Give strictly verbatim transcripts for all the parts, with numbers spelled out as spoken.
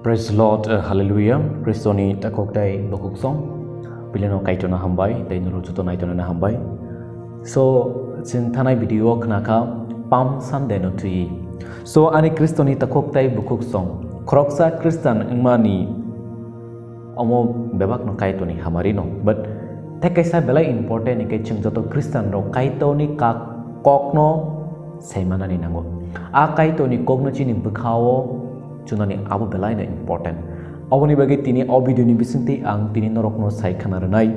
Praise the Lord, uh, hallelujah. Kristoni takhuk tei bukhuk song. Pilino kaitona hambai, tei nuru juto naitonina hambai. So, chwng thanai video o khnakha Palm Sunday no twi. So, ani Kristoni takhuk tei bukhuk song. Khoroksa Kristan wngmani omo bebakno kaitoni hamari no. But tei kaisa belai important hwnkhe chwng joto Kristan rok kaitoni kak kokno saimanani nango. A kaitoni kokno chini bwkhao chunani abo belaino important. Aboni bagwi tini o video ni bisingtwi ang tini norokno sai khna rwnai.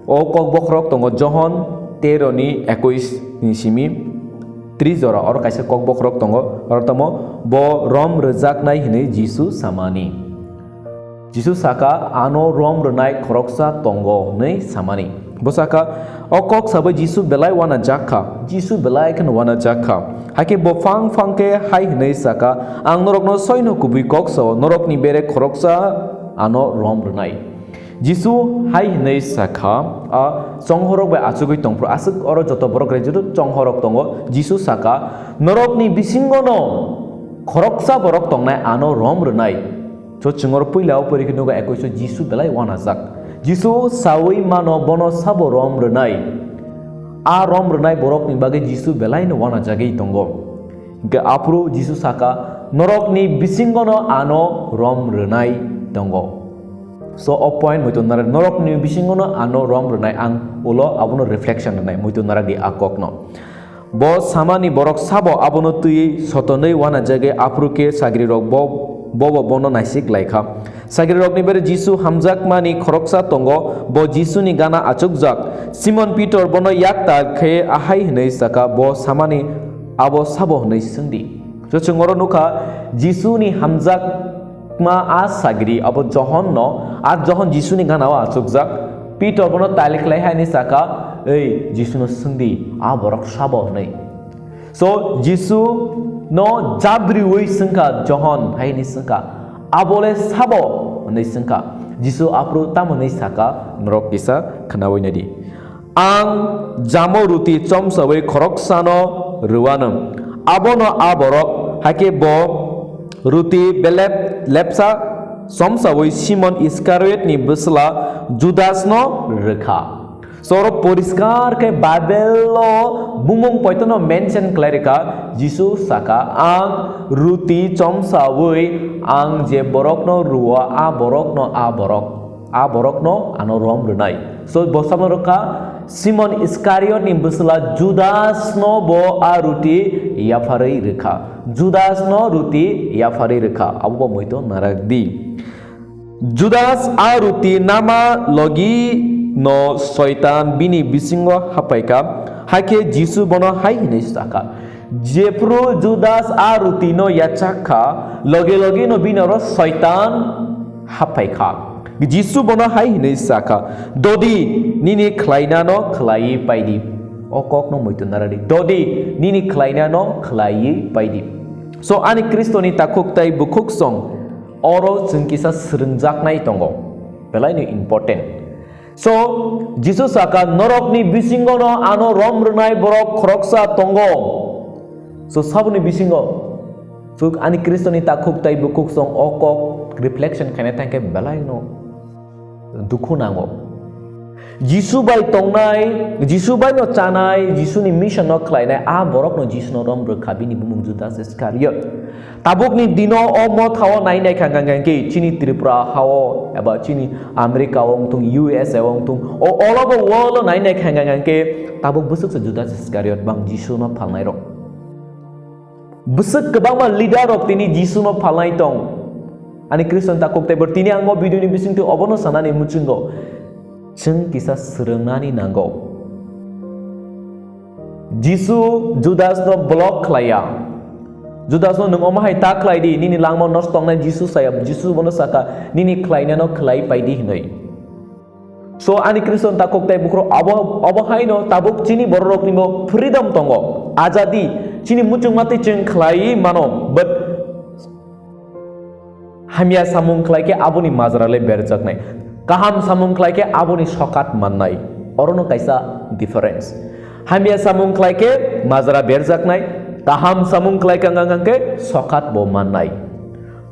O kok bokhorok tongo Johon tero ni ekwis ni simi tris jora. Oro kaisa kok bokhorok tongo, oro tamo bo rom rwjaknai hinwi Jisu samani. Jisu saka, "Ano rom rwnai khoroksa tongo," hwnwi samani. Bo saka, "O kok sabai Jisu belai uanajak kha, Jisu belai kheno uanajak kha." Hakhe bo phang phang khe hai hwnwi saka, "Ang norokno soino kubui kok sao, norokni bere khoroksa ano rom rwnai." Jisu hai hwnwi sakha, a chonghorok bai achugwi tongphuru, aswk oro joto borok raijudo chonghorok tongo. Jisu saka, "Norokni bisingono khoroksa borok tongnai ano rom rwnai." So, chwng oro puila o pori khe nugo, ekwis o Jisu belai uanajak. Jisu saui mano bono sabo rom rwnai. A rom rwnai borokni bagwi Jisu belaino uanajagwi tongo. Hwnkhe aphuru Jisu saka, "Norokni bisingono ano rom rwnai tongo." So, o point muitu narak, norokni bisingono ano rom rwnai, ang ulo abono reflection rwnai, muitu narak di a kokno. Bo samani borok sabo abono twi sotonwi uanajagwi aphuru khe sagrirok bo, bobo bono naisik lai kha. Sagrirokni bere Jisu hamjakmani khoroksa tongo, bo Jisuni gana achukjak. Simon Pitor bono yakta khe ahai hwnwi saka, "Bo samani abo sabo?" hwnwi swngdi. So chwng oro nukha, Jisuni hamjakma a sagri abo Johonno, a Johon Jisuni gana o achukjak. Pitor bono tali khlai hai hwnwi saka, "Ei, Jisuno swngdi, a borok sabo?" hwnwi. So, Jisu no jabriui swngkha Johon, hai hwnwi swngkha, "Abole sabo?" hwnwi swngkha. Jisu aphuru tamo hwnwi saka, norok kisa khnaui naidi. "Ang jamo ruti chomsaui khoroksano rwano. Abono a borok, hakhe bo ruti belep lepsa chomsaui Simon Iskariotni bwsla Judasno rwkha." So, oro poriskar khe Bible-o bumung poitono mention khlai rwkha, Jisu saka, "Ang ruti chomsaui ang je borokno rwo, a borokno a borok, a borokno ano rom rwnai." So, bo samno rwkha, Simon Iskariotni bwsla Judasno bo a ruti yapharwi rwkha. Judasno ruti yapharwi rwkha. Abo bo muitu narak di. Judas a ruti nama logi no Soitan bini bisingo hapaikha, hakhe Jisu bono hai hwnwi sakha, jephru Judas a ruti no yachak kha, logi logi no bini oro Soitan hapaikha. Jisu bono hai hwnwi sakha, "Dodi, nini khlainano khlaiwi paidi." O kokno muitu naradi, "Dodi, nini khlainano khlaiwi paidi." So, ani Kristoni takhuk tai bukhuk song, oro chwng kisa swrwngjaknai tongo, belaino important. So, Jisu saka, "Norokni bisingono ano rom rwnai borok khoroksa tongo." So, saboni bisingo, so, ani Kristoni takhuk tai bukhuk song o kok reflection khaina thangkhe belaino dukhu nango. Jisu bai tongnai, Jisu bai no chanai, Jisuni mission no khlainai, a borok no Jisu no rom rwkha, bini bumung Judas Iskariot. Tabukni dino o mothao nai nai kha hwnkhe chini Tripura hao eba chini America o wngthung, U S A o wngthung, o all over world o nai nai kha hwnkhe tabuk bwswk se Judas Iskariot bang Jisu no phalnai rok. Bwswk kwbangma leader rok tini Jisu no phalnai tong. Ani Khristian takhuk tei bwrwi tini ang o video ni bisingtwi obono sanani muchungo. Chwng kisa swrwngnani nango. Jisu Judas no block khlaiya. Judas no nwng omo hai ta khlai di, nini langma nosto wngnai Jisu saya, Jisu bono saka, nini khlainano khlai pai di hinwi. So, ani Khristian takhuk tei bukhuk abo, abo haino tabuk chini bororokni bo freedom tongo, ajadi, chini muchungma twi chwng khlai mano, but hamya samung khlai khe aboni majra le berjaknai, kaham samung khlai khe aboni sokat mannai, orono kaisa difference. Hamya samung khlai khe majra berjaknai, kaham samung khlai kha hwnkhe sokat bo mannai.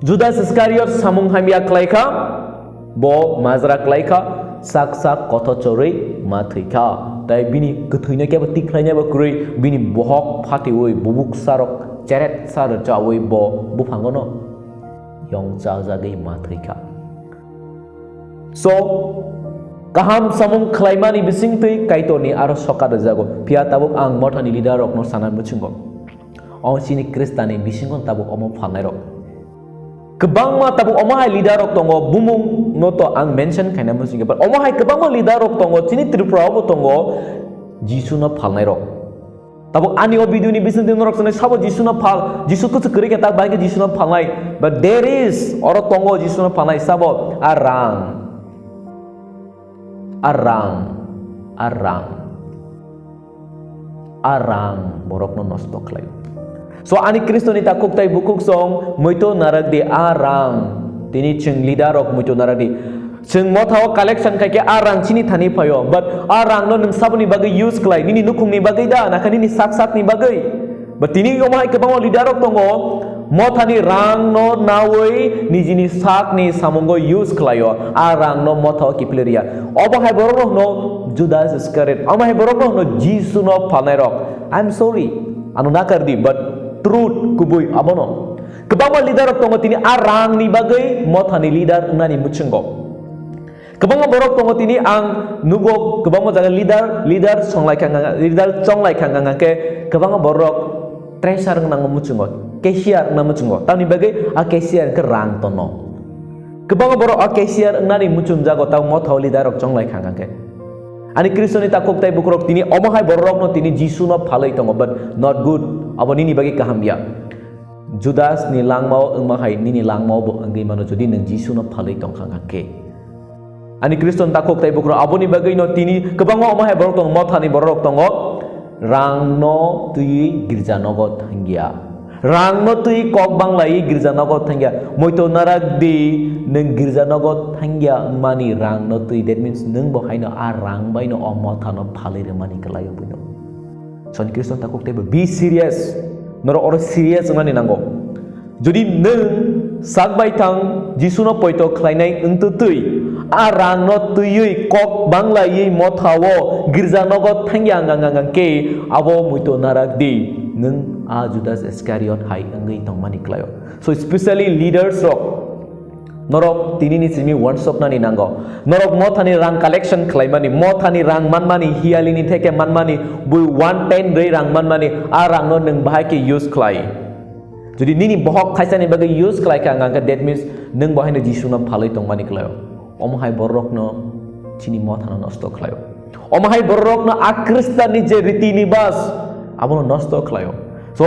Judas Iskariot samung hamya khlai kha, bo majra khlai kha, sak sak kotho chorwi ma thwi kha. Tai bini kwthwino kebo tik khlainai bo kwrwi, bini bohok phatiwi bubuk sarok cheret sar chawi bo buphangono yong chajagwi ma thwi kha. So, kaham samung khlaimani bisingtwi Kaitorni aro sokat rwjago. Phiya tabuk ang mothani leader rokno sana muchungo. O chini Khristani bisingo tabuk omo phalnairok. Kwbangma tabuk omo hai leader rok tongo, bumung no to ang mention khaina muchungo. But omo hai kwbangma leader rok tongo, chini Tripura o bo tongo, Jisu no phalnairok. Tabuk ani o video ni bising twi norok sanai sabo Jisu no phal, Jisu kuchu kwrwi khe tak bai khe Jisu no phalnai. But there is, oro tongo Jisu no phalnai sabo a rang. A rang, a rang, a rang borokno nosto khlai. So ani Khristoni takhuk tai bukhuk song muito narak di a rang. Tini chwng leader rok muito narak di. Chwng mothao collection khai khe a rang chini thani phaio, but a rangno nwng saboni bagwi use khlai, nini nukhungni bagwi da, nakha nini sak sakni bagwi? But tini omo hai kwbangma leader rok tongo, mothani rangno nawi nijini sakni samungo use khlaio, a rangno mothao kiphilwi rwya. Obo hai borokno hwno Judas Iskariot, omo hai borokno hwno Jisuno phalnairok. I'm sorry, ano nakar di, but truth kubui abono. Kwbangma leader rok tongo tini a rangni bagwi mothani leader wngnani muchungo. Kwbangma borok tongo tini ang nugo kwbangma jaga leader, leader songlai kha, leader chonglai kha, kha, kha khe kwbangma borok treasurer wngna muchungo, cashier wngna muchungo. Tamni bagwi a cashier khe rang tono. Kwbangma borok a cashier wngnani muchung jago tamo mothao leader rok chonglai kha, kha khe. Ani Khristoni takhuk tai bukhurok tini omo hai borok rokno tini Jisu no phalwi tongo, but not good. Abo nini bagwi kaham ya. Judas ni langmao wngma hai nini langmao bo wngwi mano, jodi nwng Jisu no phalwi tong kha khe. Ani Khristo ni takhuk tai bukhurok aboni bagwi no tini kwbangma omo hai borok tongo, mothani borok tongo, rang no twi girja nogo thangya, rang no twi kok banglai girja nogo thangya, moito narak di nwng girja nogo thangya wngmani rang no twi, that means nwng bo haino a rang bai no o motha no phalwi rwmani kwlai o buino. Soni Khristo takhuk teibo be serious. Norok oro serious wngnani nango. Jodi nwng sak bai thang Jisuno poito khlainai wngtwtwi, a rangno twiwi kok banglaiwi mothao girja nogo thangya ngang ngang khe abo muito narak di, nwng a Judas Iskariot hai wngwi tongmani kwlaio. So specially leaders rok, norok tinini simi wansoknani nango. Norok mothani rang collection khlaimani, mothani rang manmani, hiyalini theke manmani, bui one ten rwi rang manmani, a rangno nwng bahai khe use khlai. Jodi nini bohok khaisani bagwi use khlai kha, hwnka khe that means nwng bo haino Jisuno phalwi tongmani kwlaio. Omo hai borokno chini mothano nosto khlaio. Omo hai borokno a Khristanni je riti nibas, abono nosto khlaio. So,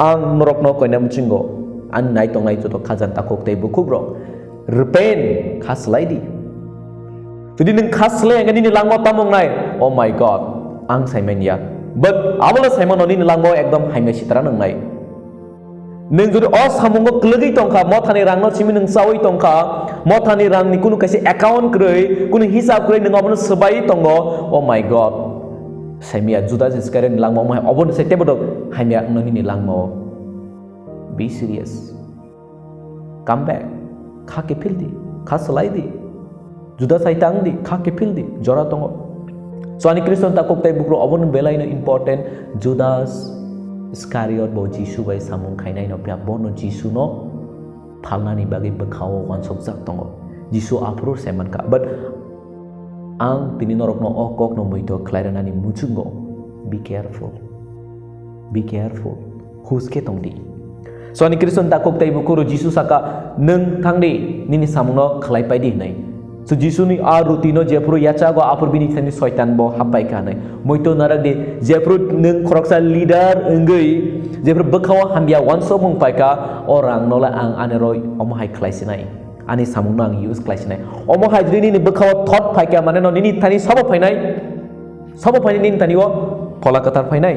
ang norokno koina muchungo, ani naitongnai joto khajani takhuk tei bukhukrok, repent, kha swlai di. Jodi nwng kha swlai hwnkhe nini langmao tamo wngnai, oh my God, ang saimanya. But abono saimano nini langmao ekdom hamya sitra nwngnai. Nwng jodi o samungo kwlwgwi tongkha, mothani rangno simi nwng chaui tongkha, mothani rangni kunu kaisa account kwrwi, kunu hisab kwrwi nwng obono swbaiwi tongo, oh my God. Saimanya Judas Iskariot ni langmao omo hai, obono se teibo hamya wngno nini langmao. Be serious. Come back. Kha kiphil di. Kha swlai di. Judas hai tang di. Kha kiphil di. Jora tongo. So ani Khristo ni takhuk tei bukhurok obono belaino important. Judas Iskariot bo Jisu bai samung khainai no phiya bono Jisu no phalnani bagwi bwkhao wansokjak tongo. Jisu aphuru se mankha. But ang tini norokno o kokno muito khlai rwnani muchungo. Be careful. Be careful. Hus khe tong di. So ani Khristo ni takhuk tei bukhuru Jisu saka, "Nwng thang di, nini samungno khlai pai di," hwnwi. So Jisuni a rutino jephuru yachago, aphuru bini thani Soitan bo happai kha hwnwi. Muito narak di, jephuru nwng khoroksa leader wngwi, jephuru bwkhao hamya wansokmung pai kha, o rang nole ang ani roi omo hai khlai sinai. Ani samungno ang use khlai sinai. Omo hai jodi nini bwkhao thot phai kha, mane no nini thani sabo phainai? Sabo phainai nini thani o phola kwthar phainai?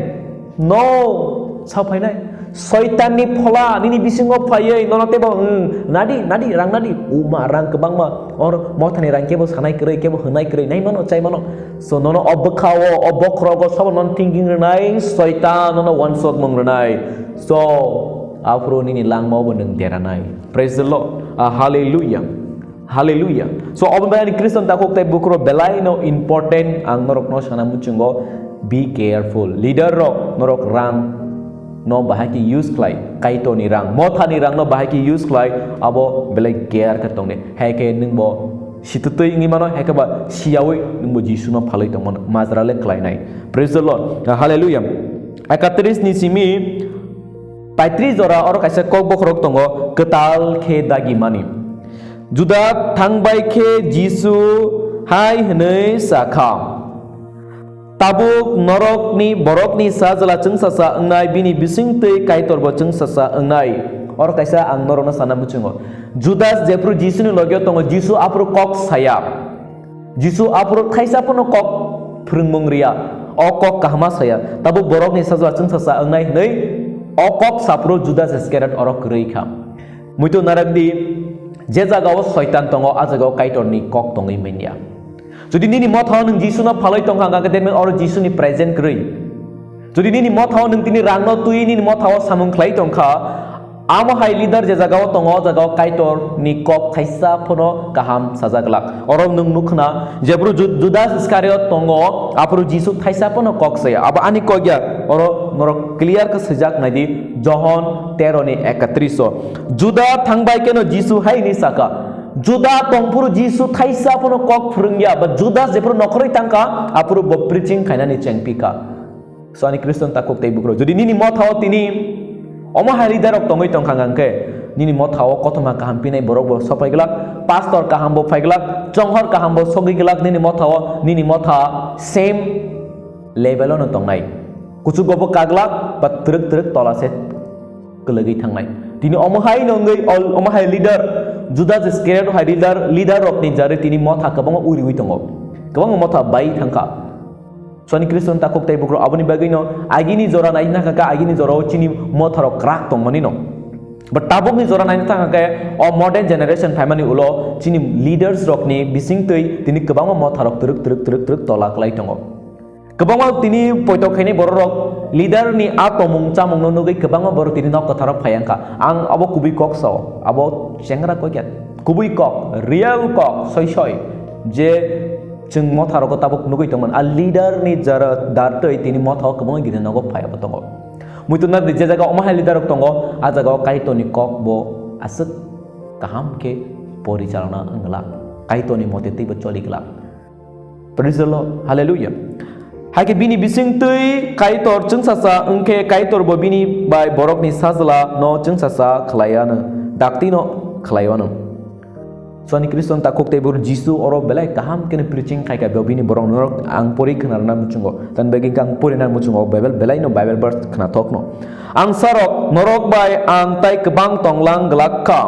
No, sa phainai. Soitanni phola nini bisingo phaiwi nono tebo, hmm, nadi, nadi, rang nadi. Uma rang kwbangma. Or mothani rang kebo sanai kwrwi, kebo hwnai kwrwi, nai mano, chai mano. So nono o bwkhao, o bokhorogo sabo nono thinking rwnai, Soitan nono wansokmung rwnai. So aphuru nini langmao bo nwng deranai. Praise the Lord. Ah, hallelujah. Hallelujah. So, obo bai ani Christian takhuk tei bukhuk rok belai no important, ang norok no sana muchungo, be careful. Leader rok norok rang no bahai khe use khlai, Kaitor ni rang, motha ni rang no bahai khe use khlai, abo belai care khe tong di. Hai khe nwng bo situtwi wngwi mano, hai khe ba siyawi nwng bo Jisu no phalwi tong mano, majra le khlai nai. Praise the Lord. Ah, hallelujah. Ekatris ni simi paitris jora oro kaisa kok bokhorok tongo, kwtal khe dagi mani. Juda thangbai khe Jisu hai hwnwi sa kha, "Tabuk norokni borokni sajla chwngsasa wngnai, bini bisingtwi Kaitorbo chwngsasa wngnai." Oro kaisa ang norokno sana muchungo. Judas jephru Jisuni logio tongo, Jisu aphuru kok saya. Jisu aphuru thaisa phano kok phwrwngmung riya, o kok kahama saya, tabuk borokni sajla chwngsasa wngnai hwnwi o kok saphuru Judas Iskariot oro kwrwi kha. Muitu narak di, je jagao Soitan tongo, a jagao Kaitorni kok tongwi manya. Jodi nini mothao nwng Jisuno phalwi tongkha, hwnkha khe, that means oro Jisuni present kwrwi. Jodi nini mothao nwng tini rangno twi nini mothao samung khlai tongkha, amo hai leader je jagao tongo, o jagao Kaitorni kok thaisa phano kaham sajak glak. Oro nwng nukhna, jephru Ju-, Judas Iskariot tongo, aphuru Jisu thaisa phano kok saya. Abo ani kok ya, oro norok clear khe swijak naidi, Johon tero ni ekatris o. Juda thangbai kheno Jisu hai hwnwi saka, Juda tongphuru Jisu thaisa phano kok phwrwngya, ba Judas jephru nokhorwi tangkha, aphuru bo preaching khainani chengpikha. So ani Christian takhuk tei bukhuk rok, jodi nini mothao tini omo hai leader rok tongwi tongkha hwnkhe, nini mothao kothoma kaham pinai borok bo sopai glak, pastor kaham bo phai glak, chonghor kaham bo sogwi glak, nini mothao, nini motha same level ono tongnai. Kuchugo bo kaglak ba twrwk twrwk tola se kwlwgwi thangnai. Tini omo hai no wngwi ol-, omo hai leader, Judas Iskariot hai leader, leader rokni jarwi tini motha kwbangma uriwi tongo. Kwbangma motha bai thangkha. Soni Khristo ni takhuk tei bukrok aboni bagwi no agini jora naina thangkha khe, agini jorao chini motha rok kwrak tongmani no. But tabukni jora naina thangkha khe, o modern generation phaimani ulo chini leaders rokni bisingtwi tini kwbangma motha rok twrwk twrwk twrwk twrwk tola kwlai tongo. Kwbangma tini poito khainai borok rok leader ni a tongmung chamung no nugwi kwbangma borok tini nok kwtharo phai wngkha. Ang abo kubui kok sao, abo chengra kok ya, kubui kok, real kok, soi soi je chwng motha rogo tabuk nugwi tongmani. A leader ni jara dartwi tini motha o kwbangma gini nogo phai abo tongo. Muitu nadi je jaga omo hai leader rok tongo, a jaga o Kaitor ni kok bo aswk kaham khe porichalona wng glak, Kaitor ni mote tei bo choli glak. Praise the Lord. Hallelujah. Hai khe bini bisingtwi Kaitor chwngsacha wng khe Kaitor bo bini bai borokni sajla no chwngsacha khlai ano, dakti no khlai ano. Soni Khristo ni takhuk tei buru Jisu oro belai kaham khe preaching khai kha, bo bini borok norok ang pori khna rwna muchungo. Tan bagwi khe ang pori na muchungo Bible, belai no Bible verse khna thok no. Ang sarok norok bai ang tai kwbang tong lang glak kha.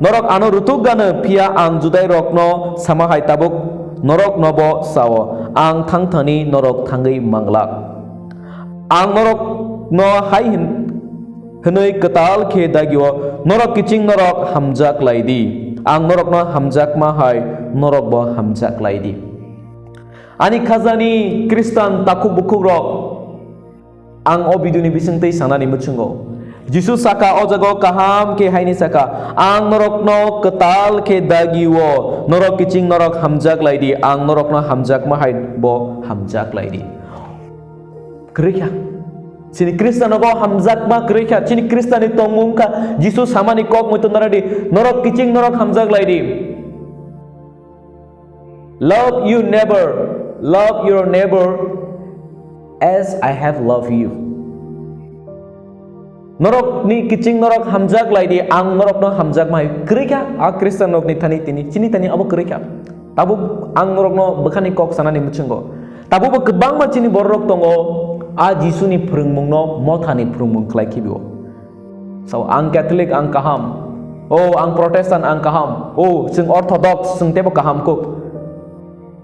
Norok ano rutuk gano, phiya ang Judai rok no sama hai tabuk norok no bo sao, ang thang thani norok thangwi mang glak. Ang norok no hai hin-, hwnwi kwtal khe dagio, norok kiching norok hamjak lai di. Ang norok no hamjakma hai norok bo hamjak lai di. Ani khajani Khristan takhuk bukhuk rok, ang o video ni bisingtwi sanani muchungo. Jisu saka o jaga o kaham khe haini saka, "Ang norokno kwtal khe dagi-o, norok kiching norok hamjak lai di, ang norokno hamjakma hai bo hamjak lai di." Kwrwi kha. Chini Khristiano bo hamjakma kwrwi kha. Chini Khristiani tongmung kha. Jisu samani kok muitu naradi, "Norok kiching norok hamjak lai di." Love you neighbor, love your neighbor as I have loved you. Norok ni kiching norok hamjak lai di, ang norok no hamjak mai. Kwrwi kha, a Christian rok ni thani tini, chini thani abo kwrwi kha. Tabuk ang norok no bwkhani kok sanani muchungo. Tabuk bo kwbangma chini borok rok tongo, a Jisu ni phwrwngmung no motha ni phwrwngmung khlai khibi o. So, ang Catholic, ang kaham. Oh, ang Protestant, ang kaham. Oh, chwng Orthodox, chwng teibo kaham kuk.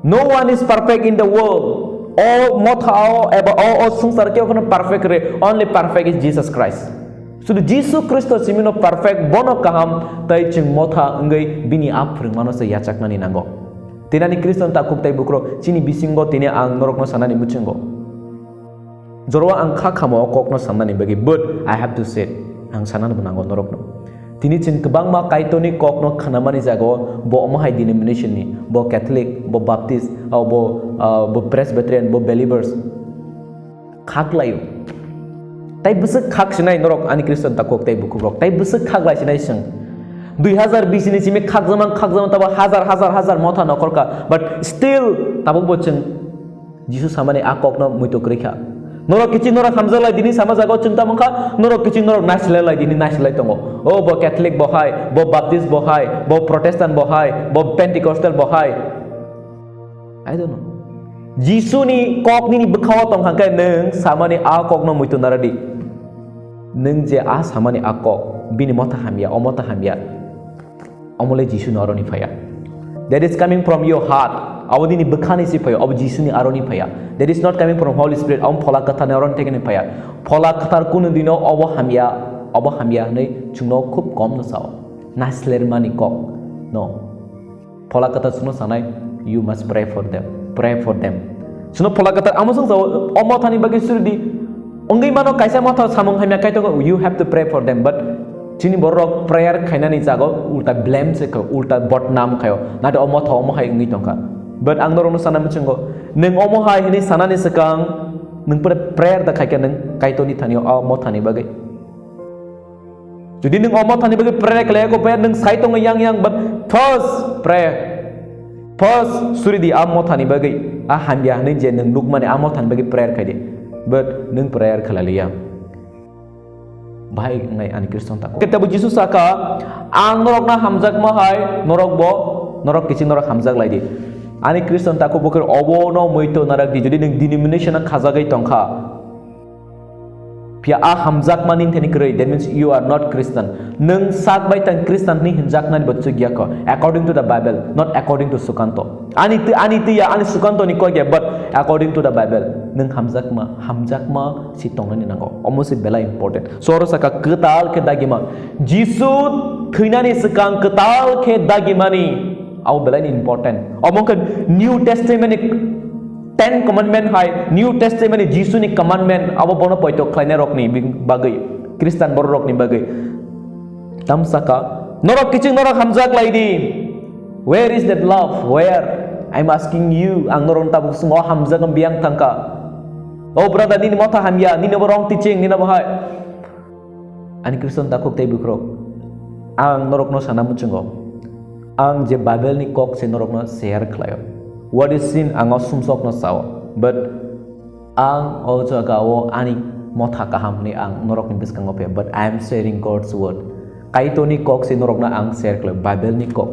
No one is perfect in the world. O motha o eba o, o swngchar kebo phano perfect re. Only perfect is Jesus Christ. Sudu Jisu Khristo simino perfect, bono kaham, tai chwng motha wngwi bini a phwrwngmano se yachaknani nango. Tinani Khristo takhuk tei bukrok chini bisingo tini ang norokno sanani muchungo. Joro ang kha khamo o kokno sannani bagwi, but I have to say, ang sanani bo nango norokno. Tini chwng kwbangma Kaitorni kokno khnamani jago, bo omo hai denomination ni, bo Catholic, bo Baptist, ah, bo, ah, bo Presbyterian, bo Believers. Khak laio. Tai bwswk khak sinai norok ani Khristan takhuk tai bukhukrok. Tai bwswk khak lai sinai chwng. Dui hazar bis ni simi khakjamang, khakjamang tabo hazar, hazar, hazar motha nokhorkha. But still tabuk bo chwng Jisu samani a kokno muitu kwrwi kha. Norok kiching norok hamjak lai dini sama jago chwng tamo kha, norok kiching norok naisilai lai dini naisilai tongo. O bo Catholic bo hai, bo Baptist bo hai, bo Protestant bo hai, bo Pentecostal bo hai. I don't know. Jisuni kok nini bwkhao tong kha khe nwng samani a kokno muitu naradi. Nwng je a samani a kok, bini motha hamya, o motha hamya. Omole Jisu no aroni phaya. That is coming from your heart. Abo nini bwkhani si phaya, abo Jisu ni aroni phaya. That is not coming from Holy Spirit. Abo Phola Kwthar ni aroni thekeni phaya. Phola Kwthar kunu dino obo hamya, obo hamya hwnwi chwngno khub kom no sao. Naslermani kok. No. Phola Kwthar chwngno sanai, you must pray for them. Pray for them. Chwngno Phola Kwthar amo chwng sao, o mothani bagwi suridi. Wngwi mano kaisa motha samung hamya kaitor, you have to pray for them, but chini borok prayer khainani jago ulta blame se kho, ulta bodnam khayo. Nade o motha omo hai wngwi tongkha. But ang norokno sana muchungo, nwng omo hai hwnwi sanani swkang, nwng pre-, prayer da khaikha nwng kaitorni thani o mothani bagwi. Jodi nwng o mothani bagwi prayer khlai kho, prayer nwng sai tongo yang yang, but first prayer. First, suri di a mothani bagwi, a hamya hwnwi je nwng nukmani a mothani bagwi prayer khai di. But nwng prayer khlai liya. Bahai wngnai ani Khristan tako. Kitabu Jisu saka, "Ang norokno hamjakma hai, norok bo, norok kiching norok hamjak lai di." Ani Khristan tako bokhe obono muito narak di. Jodi nwng denomination-o khajagwi tongkha, phiya a hamjakmani thani kwrwi, that means you are not Christian. Nwng sak bai tang Christian hwnwi hinjaknani bo chukya kho, according to the Bible, not according to Sukanto. Ani twi, ani twi ya, ani Sukanto ni kok ya, but according to the Bible, nwng hamjakma, hamjakma si tongnani nango. Omo se belai important. So oro saka kwtal khe dagima. Jisu thwinani swkang kwtal khe dagimani. Abo belai ni important. Omo khe New Testament ni Ten Commandment hai, New Testament ni Jisu ni commandment, abo bono poito khlainai rokni bi-, bagwi, Christian borok rokni bagwi. Tam saka, norok kiching norok hamjak lai di. Where is that love? Where? I'm asking you. Ang norok tabuk sungo hamjak biyang thangka. O brother, nini motha hamya, nini bo wrong teaching, nini bo hai. Ani Khristan takhuk tei bukrok, ang norokno sana muchungo, ang je Bible ni kok se norokno share khlaio. What is sin, ang o sumsokno sao, but ang o jaga o ani motha kaham hwnwi ang norokni bwskango phaio, but I am sharing God's word. Kaitorni kok se norokno ang share khlaio, Bible ni kok.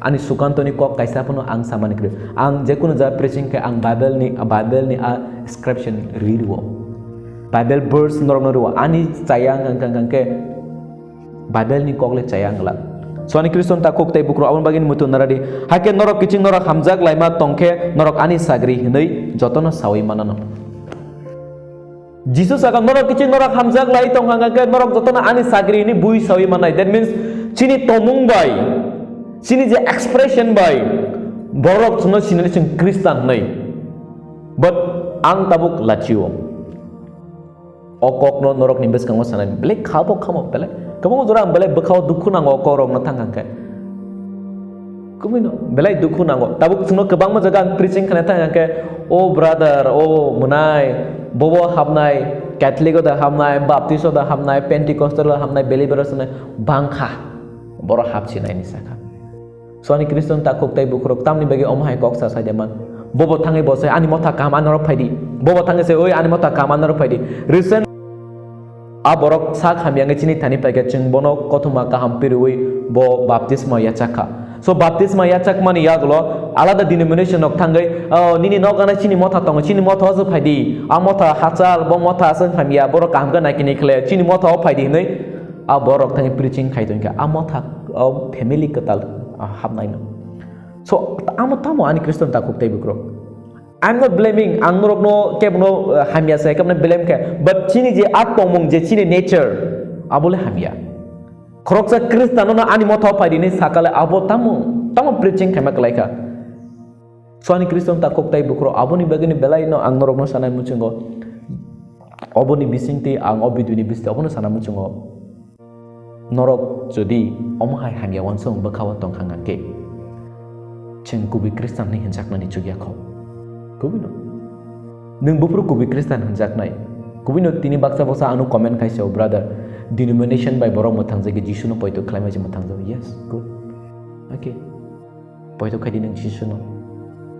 Ani Sukantoni kok kaisa phano ang samani kwrwi. Ang jekunu jaga preaching khe ang Bible ni, Bible ni a scripture ri rwo. Bible verse norokno rwo. Ani chaya wngkha, wngkha, wngkha khe Bible ni kok le chaya wngla. So ani Khristan takhuk tei bukrok aboni bagwi muitu naradi. Hakhe norok kiching norok hamjak laima tongkhe norok ani sagri hwnwi jotono sawi manano. Jisu saka, "Norok kiching norok hamjak lai tong hangkha khe norok jotono ani sagri hwnwi bui sawi mannai." That means, chini tomung bai, chini je expression bai, borok chwngno sinani chwng Khristan hwnwi. But ang tabuk lachio. O kokno norokni bwskango sanai, belai khabo khamo, belai kwbangma jora ang belai bwkhao dukhu nango o kokrokno thang hangkhe. Kubui no, belai dukhu nango. Tabuk chwngno kwbangma jaga ang preaching khaina thang khe, "O brother, o mwnai, bobo hapnai, Catholic o da hapnai, Baptist o da hapnai, Pentecostal o hapnai, Believers o hapnai, bangkha." Borok hapsinai ni sakha. So ani Khristan takhuk tei bukhurok tamni bagwi omo hai kok sa sai de man. Bobo thangwi bo sai ani motha kaham ani norok phai di. Bobo thangwi se, "Oi, ani motha kaham ani norok phai di." Recent A borok sak hamya wngwi chini thani paikha, chwng bono kothoma kaham piriwi bo baptisma yachakha. So baptisma yachakmani yagulo alada denomination rok thangwi, "Oh, nini nok gana chini motha tongo, chini motha o se phaidi, a motha hachal, bo motha aswk hamya, borok kaham khe naikini khle, chini motha o phaidi," hinwi a borok thangwi preaching khai tongkha, a motha o family kwtal, ah, hapnaino. So amo tamo ani Khristan takhuk tei bukrok. I'm not blaming, ang norokno kebono, uh, hamya sai, kebono blame khe, but chini je a tongmung, je chini nature, abo le hamya. Khoroksa Khristanno ani motha o phai di hinwi sakale abo tamo, tamo preaching khaima kwlai kha. So ani Khristan takhuk tei bukhurok aboni bagwino belai no ang norokno sanai muchungo. Oboni bisingtwi ang o video ni bisingtwi obono sana muchungo. Norok jodi omo hai hamya wansong bwkha o tongkha hwnkhe, chwng kubui Khristan hinwi hinjaknani chukya kho. Kubui no. Nwng buphuru kubui Khristan hinjaknai. Kubui no tini baksa baksa ano comment khaisao, "Brother, denomination bai borok mwthangjagwi Jisuno poito khlaimai se mwthangjago." Yes, good. Okay. Poito khaidi nwng Jisuno.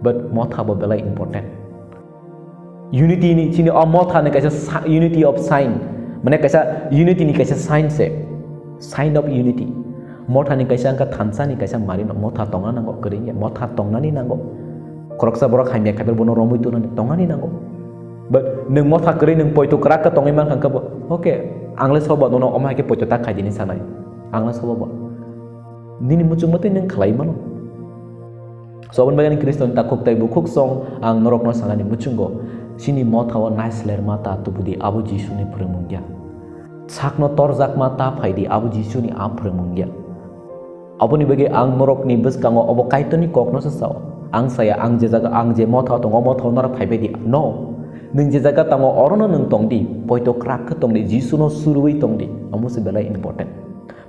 But motha bo belai important. Unity ni chini o motha ni kaisa sa-, unity of sign. Mane kaisa unity ni kaisa sign se. Sign of unity. Motha ni kaisa wngkha thansa ni kaisa mari no motha tongna nango kwrwi ya. Motha tongnani nango. Khoroksa borok hamya khabar bono romwi tongnani tongnani nango. But nwng motha kwrwi nwng poito kwrak khe tongwi mankha khe bo, "Okay, ang le sobo nono omo hai khe poito ta khaidini," sanai. Ang le sobo bo. Nini muchungma tei nwng khlai mano. So, aboni bagwi Khristo ni takhuk tei bukhuk song ang norokno sanani muchungo, chini motha o naislerma ta tubudi abo Jisuni phwrwngmung ya. Sakno torjakma ta phaidi abo Jisuni a phwrwngmung ya. Aboni bagwi ang norokni bwskango obo Kaitorni kokno se sao. Ang saya, ang je jaga, ang je motha tongo, o motha o norok phaibaidi. No. Nwng je jaga tongo, orono nwng tongdi. Poito kwrak khe tongdi, Jisuno surwi tongdi. Omo se belai important.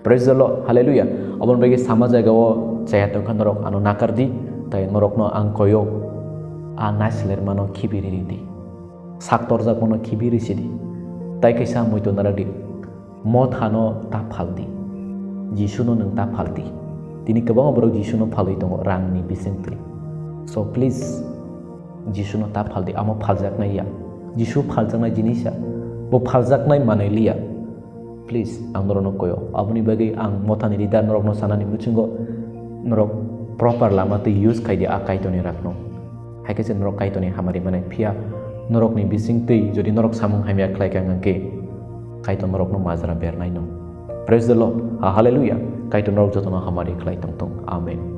Praise the Lord. Hallelujah. Aboni bagwi sama jaga o chaya tongkha norok ano nakardi. Tai norokno ang koyo. A naislermano khibi riri di. Sak torjakmano khibi risi di. Tai kaisa muitu narakdi. Mothano ta phaldi. Jisuno nwng ta phaldi. Tini kwbangma borok Jisuno phalwi tongo rangni bisingtwi. So please, Jisuno ta phaldi. Amo phaljaknai ya. Jisu phaljaknai jinis ya. Bo phaljaknai manwi liya. Please, ang norokno koyo. Aboni bagwi ang mothani leader norokno sanani muchungo norok proper lama twi use khaidi a Kaitorni rakno. Hai khe se norok Kaitorni hamari manai phiya norokni bisingtwi jodi norok samung hamya khlai kha hwnkhe Kaitor norokno majra bernai no. Praise the Lord. Ha, hallelujah. Kaitor norok jotono hamari khlai tongthung. Amen.